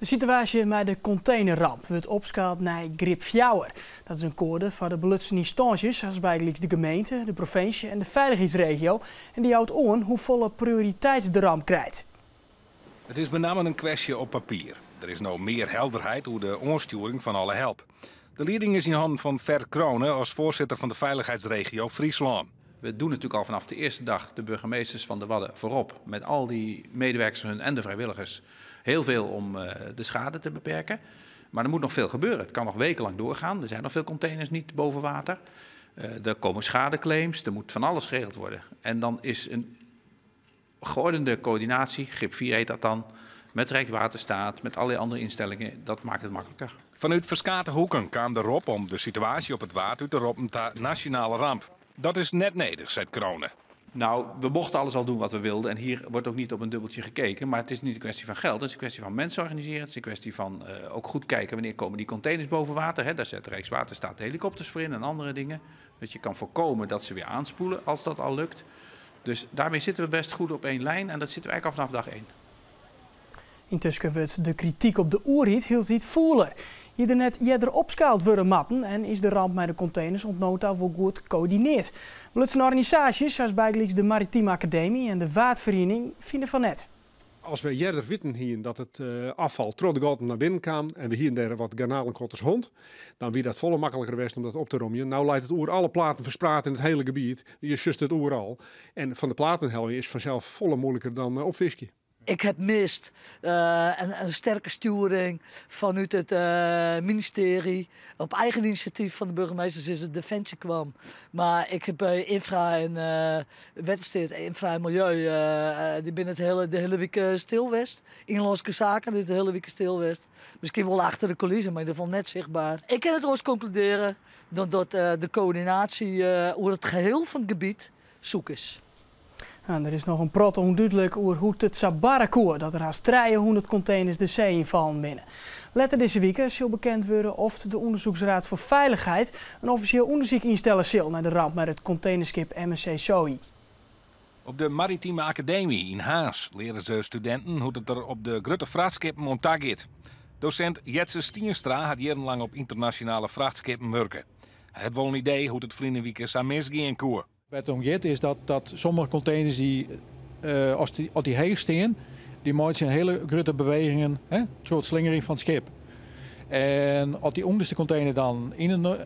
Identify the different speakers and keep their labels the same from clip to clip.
Speaker 1: De situaasje mei de kontenerramp wurdt opskaald nei grip fjouwer. Dat is in koade foar de belutsen ynstânsjes, as bygelyks de gemeente, de provinsje en de feilichheidsregio. En dy jout oan hoefolle prioriteit de ramp krijt.
Speaker 2: It is benammen in kwestje op papier. Der is no mear helderheid oer de oanstjoering fan alle help. De lieding is yn hannen fan Ferd Crone as foarsitter fan de Veiligheidsregio Fryslân.
Speaker 3: We doen natuurlijk al vanaf de eerste dag de burgemeesters van de Wadden voorop met al die medewerkers van hun en de vrijwilligers heel veel om de schade te beperken. Maar er moet nog veel gebeuren. Het kan nog wekenlang doorgaan. Er zijn nog veel containers niet boven water. Er komen schadeclaims, er moet van alles geregeld worden. En dan is een geordende coördinatie, grip 4 heet dat dan, met Rijkswaterstaat, met allerlei andere instellingen, dat maakt het makkelijker.
Speaker 2: Fanút ferskate hoeken kaam de rop om de situaasje op it Waad út te roppen ta nasjonale ramp. Dat is net nedich, seit Crone.
Speaker 3: Nou, we mochten alles al doen wat we wilden en hier wordt ook niet op een dubbeltje gekeken. Maar het is niet een kwestie van geld, het is een kwestie van mensen organiseren. Het is een kwestie van ook goed kijken wanneer komen die containers boven water. Hè? Daar zet Rijkswaterstaat de helikopters voor in en andere dingen. Dat je kan voorkomen dat ze weer aanspoelen als dat al lukt. Dus daarmee zitten we best goed op één lijn en dat zitten we eigenlijk al vanaf dag 1.
Speaker 1: Yntusken wurdt de krityk op de oerheid hieltyd fûler. Hie der net earder opskaald wurde moatten en is de ramp mei de konteners oant no ta wol goed koördinearre? Belutsen organisaasjes, sa as bygelyks de Maritieme Akademy en de Waadferiening, fine fan net.
Speaker 4: As we earder witten hienen dat it ôffal troch de gatten nei binnen kaam en we hienen dêr wat garnalenkotters hân, dan wie dat folle makliker west om dat op te romjen. No leit it oer alle platen ferspraat yn it hiele gebiet. Je sjochst it oeral. En fan de platen helje is fansels folle muoiliker dan opfiskje.
Speaker 5: Ik heb mist een sterke sturing vanuit het ministerie. Op eigen initiatief van de burgemeesters is het Defensie kwam. Maar ik heb bij Infra en Wettersteat, Infra en Milieu, dy binne de hiele wike stil west. Ynlânske saken is de hiele wike stil west. Miskien wol achter de coulissen, mar yn ieder gefal net sichtber. Ik kin it oars konkludearje dan dat de koördinaasje oer it geheel fan it gebiet zoek is.
Speaker 1: En der is noch in protte ûndúdlik oer hoe't it sa barre koe dat der hast 300 konteners de see ynfallen binne. Letter dizze wike sil bekend wurde oft de Onderzoeksraad voor Veiligheid in offisjeel ûndersyk ynstelle sil nei de ramp mei it kontenerskip MSC Zoe.
Speaker 2: Op de Maritieme Akademy yn Harns leare se studinten hoe't it der op de grutte frachtskippen oan ta giet. Dosint Jetse Stienstra hat jierrenlang op ynternasjonale frachtskippen wurke. Hy hat wol in idee hoe't it ferline wike sa misgean koe.
Speaker 6: Wêr't it om giet is dat sommige konteners dy, as dy heech stean, dy meitsje hiele grutte bewegingen, hè, troch it slingerjen fan it skip. En as dy ûnderste kontener dan yn in,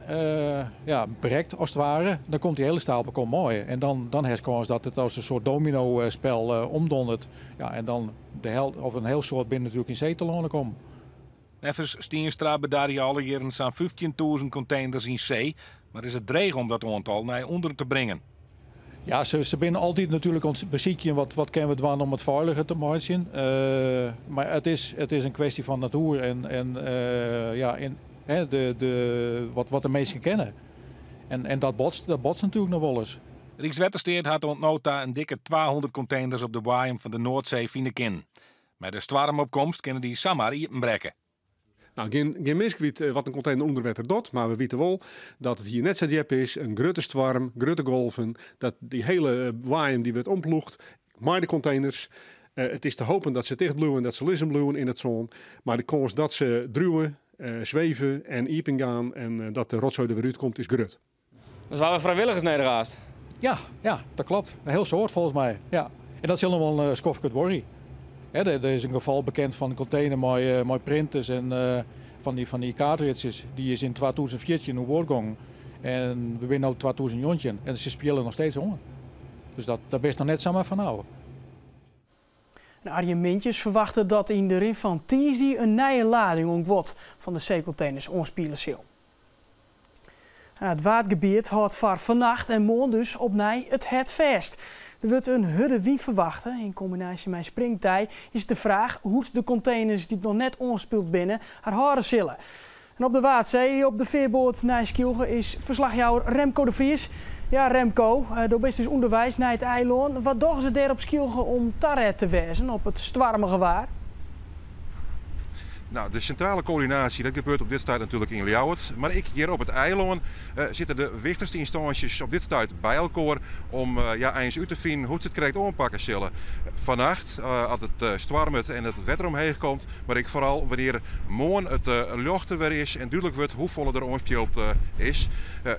Speaker 6: ja, brekt as it ware, dan komt dy hiele stapel komt mei. En dan hast kâns dat it as in soart domino-spel omdondert. Ja, en dan de hel, of in hiel soad binne natuerlik yn see telâne kommen.
Speaker 2: Neffens Stienstra bedarje alle jierren sa'n 15.000 konteners yn see, mar is it dreech om dat oantal nei ûnderen te bringen.
Speaker 6: Ja, se binne altyd natuerlik oan it besykjen wat kinne we dwaan om it feiliger te meitsjen. Mar it is in kwestje fan natoer en ja, en, hè, de, wat de minsken kenne. En dat botst natuerlik noch wolris.
Speaker 2: Rykswettersteat hat oant no ta in dikke 200 konteners op de boaiem fan de Noardsee fine kinnen. Mei de stoarm op komst kinne dy samar iepenbrekke.
Speaker 4: Nou, gjin minsk wit wat in kontener ûnder wetter docht, mar we witte wol dat it hjir net sa djip is. In grutte stoarm, grutte golven, dat dy hiele boaiem dy wurdt omploegd mei de konteners. It is te hoopjen dat se ticht bliuwe en dat se lizzen bliuwe yn it sân. Mar de kâns dat se driuwe, sweve en iepen gean en dat de rotsoai der wer útkomt is grut.
Speaker 7: Dus we frijwilligers nedich hast?
Speaker 6: Ja, ja, dat kloppet. In hiel soad folgens my. Ja. En dat sil noch wol in skoftke duorje. Hè, der is in gefal bekend fan in kontener mei printers en fan dy cartridges. Dy is yn 2014 oerboard gongen. En we binne no 2019 en se spiele noch steeds oan. Dus dat bist noch net samar fanôf.
Speaker 1: En Arjen Mintjes ferwachtet dat yn de rin fan tiisdei in nije lading oan guod fan de seekonteners oanspiele sil. It Waadgebiet hâldt foar fannacht en moarn dus opnij it hert fêst. Der wurdt in hurde wyn ferwachte. Yn kombinaasje mei springtij is it de fraach hoe't de konteners dy't noch net oanspield binne har hâlde sille. En op de Waadsee, op de fearboat nei Skylge, is ferslachjouwer Remco de Vries. Ja, Remco, do bist dus ûnderweis nei it eilân. Wat dogge se dêr op Skylge om taret te wêzen op it stoarmige waar?
Speaker 8: Nou, de sintrale koördinaasje dat gebeurt op dit stuit natuerlik yn Ljouwert. Mar ek hjir op it eilân sitte de wichtichste ynstânsjes op dit stuit by elkoar om ja, eins út te finen hoe't se it krekt oanpakke sille. Fannacht, as it stoarmet en it wetter omheech komt, mar ek foaral wannear't moarn it ljocht der wer is en dúdlik wurdt hoefolle der oanspield is.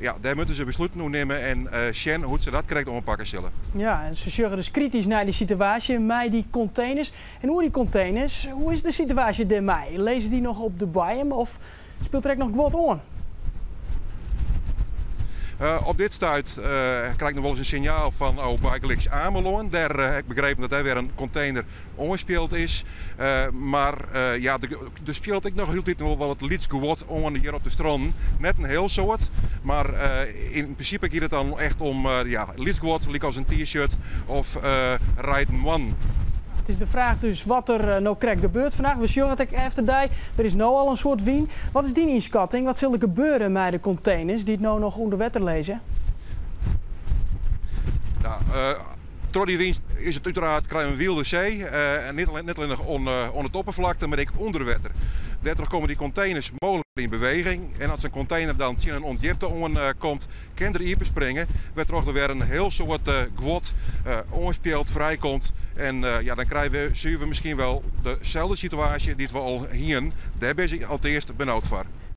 Speaker 8: Ja, dêr moatte se besluten oer nimme en sjen hoe't se dat krekt oanpakke sille.
Speaker 1: Ja, en se sjogge dus kritysk nei dy situaasje mei dy konteners. En oer dy konteners, hoe is de situaasje dêrmei? Lizze dy noch op de boaiem of spielt der ek noch guod oan?
Speaker 8: Op dit stuit krij ik noch wolris in sinjaal fan oh, bygelyks Amelân. Dêr ha ik begrepen dat dêr wer in kontener oanspield is. Mar ja, der spielt ek noch hieltyd wol wat lyts guod oan hjir op de strannen. Net in hiel soad, mar yn prinsipe giet it dan echt om ja, lyts guod, lykas in t-shirt of reiten moannen.
Speaker 1: It is de fraach dus wat der no krekt gebeurt fannacht. We sjogge it ek efter dy. Der is no al in soad wyn. Wat is dyn ynskatting? Wat sil der gebeure mei de konteners dy't no noch ûnder wetter lizze?
Speaker 8: Nou, troch dy wyn is it úteraard krije we in wylde see. En net allinnich oan it opperflakte, mar ek ûnder wetter. Dêrtroch komme dy konteners mooglik yn beweging. En as in kontener dan tsjin in ûndjipte oan komt, kin er iepenspringe, wêrtroch der wer in hiel soad guod oanspield frijkomt. En ja, dan krije we suver miskien wol deselde situaasje dy't we al hienen. Dêr binne se alteast benaud foar.